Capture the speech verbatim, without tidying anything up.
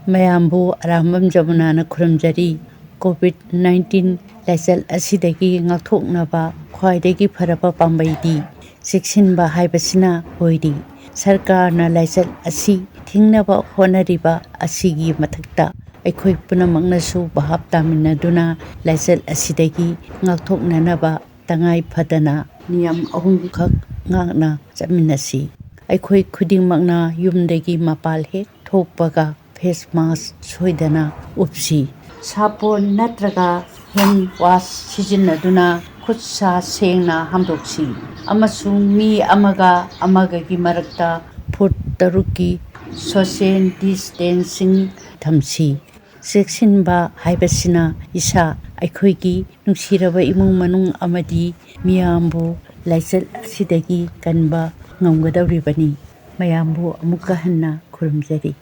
ꯃꯌꯥꯝꯕꯨ Arambam ꯖꯃꯨꯅꯥꯅ ꯈꯨꯔꯨꯝꯖꯔꯤ꯫ COVID nineteen ꯂꯥꯏꯆꯠ ꯑꯁꯤꯗꯒꯤ ꯉꯥꯛꯊꯣꯛꯅꯕ ꯈ꯭ꯋꯥꯏꯗꯒꯤ ꯐꯔꯕ ꯄꯥꯝꯕꯩꯗꯤ ꯆꯦꯛꯁꯤꯟꯕ ꯍꯥꯏꯕꯁꯤꯅ ꯑꯣꯏꯔꯤ꯫ ꯁꯔꯀꯥꯔꯅ ꯂꯥꯏꯆꯠ ꯑꯁꯤ ꯊꯤꯡꯅꯕ ꯍꯣꯠꯅꯔꯤꯕ ꯑꯁꯤꯒꯤ ꯃꯊꯛꯇ ꯑꯩꯈꯣꯏ ꯄꯨꯝꯅꯃꯛꯅꯁꯨ ꯚꯥꯞ ꯇꯥꯃꯤꯟꯅꯗꯨꯅ ꯂꯥꯏꯆꯠ ꯑꯁꯤꯗꯒꯤ ꯉꯥꯛꯊꯣꯛꯅꯅꯕ ꯇꯉꯥꯏ ꯐꯗꯅ ꯅꯤꯌꯝ ꯑꯍꯨꯝꯈꯛ ꯉꯥꯛꯅ ꯆꯠꯃꯤꯟꯅꯁꯤ꯫ ꯑꯩꯈꯣꯏ ꯈꯨꯗꯤꯡꯃꯛꯅ ꯌꯨꯝꯗꯒꯤ ꯃꯄꯥꯜ ꯍꯦꯛ ꯊꯣꯛꯄꯒ ꯐꯦꯁ ꯃꯥꯁ ꯁꯣꯏꯗꯅ ꯎꯞꯁꯤ꯫ ꯁꯥꯄꯣꯟ ꯅꯠꯇ꯭ꯔꯒ ꯍꯦꯟ ꯋꯥꯁ ꯁꯤꯖꯤꯟꯅꯗꯨꯅ ꯈꯨꯠ ꯁꯥ ꯁꯦꯡꯅ ꯍꯥꯝꯗꯣꯛꯁꯤ ꯑꯃꯁꯨꯡ ꯃꯤ ꯑꯃꯒ ꯑꯃꯒꯒꯤ ꯃꯔꯛꯇ ꯐꯨꯠ ꯇꯔꯨꯛꯀꯤ ꯁꯣꯁꯤꯌꯦꯜ ꯗꯤꯁꯇꯦꯟꯁꯤꯡ ꯊꯝꯁꯤ꯫ ꯆꯦꯛꯁꯤꯟꯕ ꯍꯥꯏꯕꯁꯤꯅ ꯏꯁꯥ, ꯑꯩꯈꯣꯏꯒꯤ ꯅꯨꯡꯁꯤꯔꯕ ꯏꯃꯨꯡ ꯃꯅꯨꯡ ꯑꯃꯗꯤ ꯃꯤꯌꯥꯝꯕꯨ ꯂꯥꯏꯆꯠ ꯑꯁꯤꯗꯒꯤ ꯀꯟꯕ ꯉꯝꯒꯗꯧꯔꯤꯕꯅꯤ꯫ ꯃꯌꯥꯝꯕꯨ ꯑꯃꯨꯛꯀ ꯍꯟꯅ ꯈꯨꯔꯨꯝꯖꯔꯤ꯫